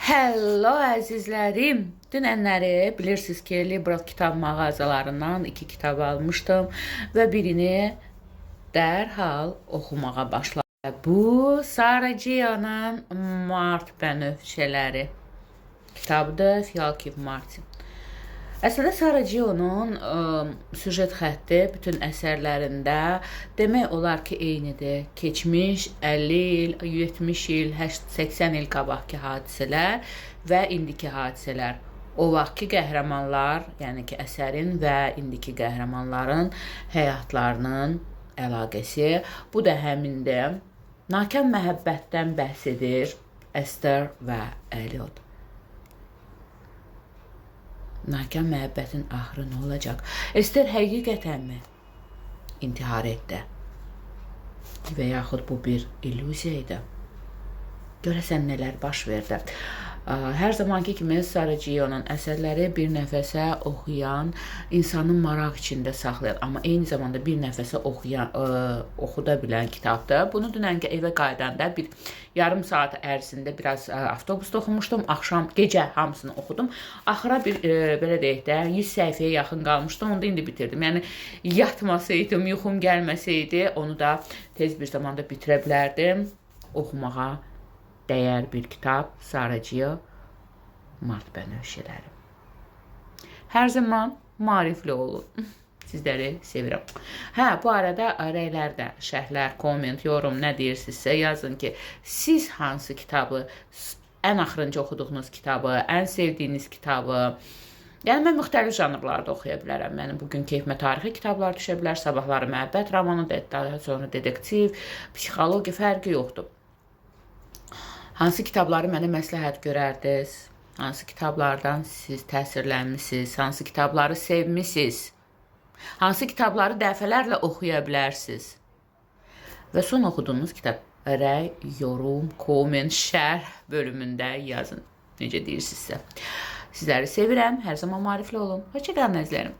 Hello əzizlərim. Dünənləri bilirsiniz ki, Liberal kitab mağazalarından 2 kitab almışdım və birini dərhal oxumağa başladım. Bu Sara Gio'nun Mart Bənövşələri kitabıdır, Fialki Martin. Əslində Sara Gio'nun süjet xətti bütün əsərlərində demək olar ki, eynidir. Keçmiş 50 il, 70 il, 80 il qabaqki hadisələr və indiki hadisələr. O vaxtki qəhrəmanlar, yəni ki, əsərin və indiki qəhrəmanların həyatlarının əlaqəsi. Bu da həmindir. Nakam məhəbbətdən bəhs edir Esther və Elliot. Nakam məhəbbətin axırı nə olacaq? Ester həqiqətənmi intihar etdi? Və yaxud bu bir illüziya idi? Görəsən nələr baş verdi? Hər zamanki kimi Sara Gio'nun əsərləri bir nəfəsə oxuyan, insanı maraq içində saxlayan, amma eyni zamanda bir nəfəsə oxuyan, oxuda bilən kitabdır. Bunu dünənki evə qayıdanda bir yarım saat ərzində biraz avtobusda oxumuşdum. Axşam, gecə hamısını oxudum. Axıra bir belə deyək də 100 səhifəyə yaxın qalmışdım. Onu da indi bitirdim. Yəni yatmasaydım, yuxum gəlməsəydi, onu da tez bir zamanda bitirə bilərdim. Oxumağa dəyər bir kitab Sara Gio Mart Bənövşələri. Hər zaman maarifli olun. Sizləri sevirəm. Hə, bu arada rəylərdə, şərhlər, komment, yorum nə deyirsinizsə yazın ki, siz hansı kitabı, ən axırıncı oxuduğunuz kitabı, ən sevdiyiniz kitabı. Yəni mən müxtəlif janrlarda oxuya bilərəm. Mənim bu gün keyfimə tarixi kitablar düşə bilər, sabahları məhəbbət romanı, daha sonra detektiv, psixologiya fərqi yoxdur. Hansı kitabları mənə məsləhət görərdiniz? Hansı kitablardan siz təsirlənmisiniz? Hansı kitabları sevmisiniz? Hansı kitabları dəfələrlə oxuya bilərsiniz? Və son oxuduğunuz kitab rəy, yorum, komment, şərh bölümündə yazın. Necə deyirsinizsə. Sizləri sevirəm. Hər zaman maarifli olun. Hoşça qalın əzizlərim.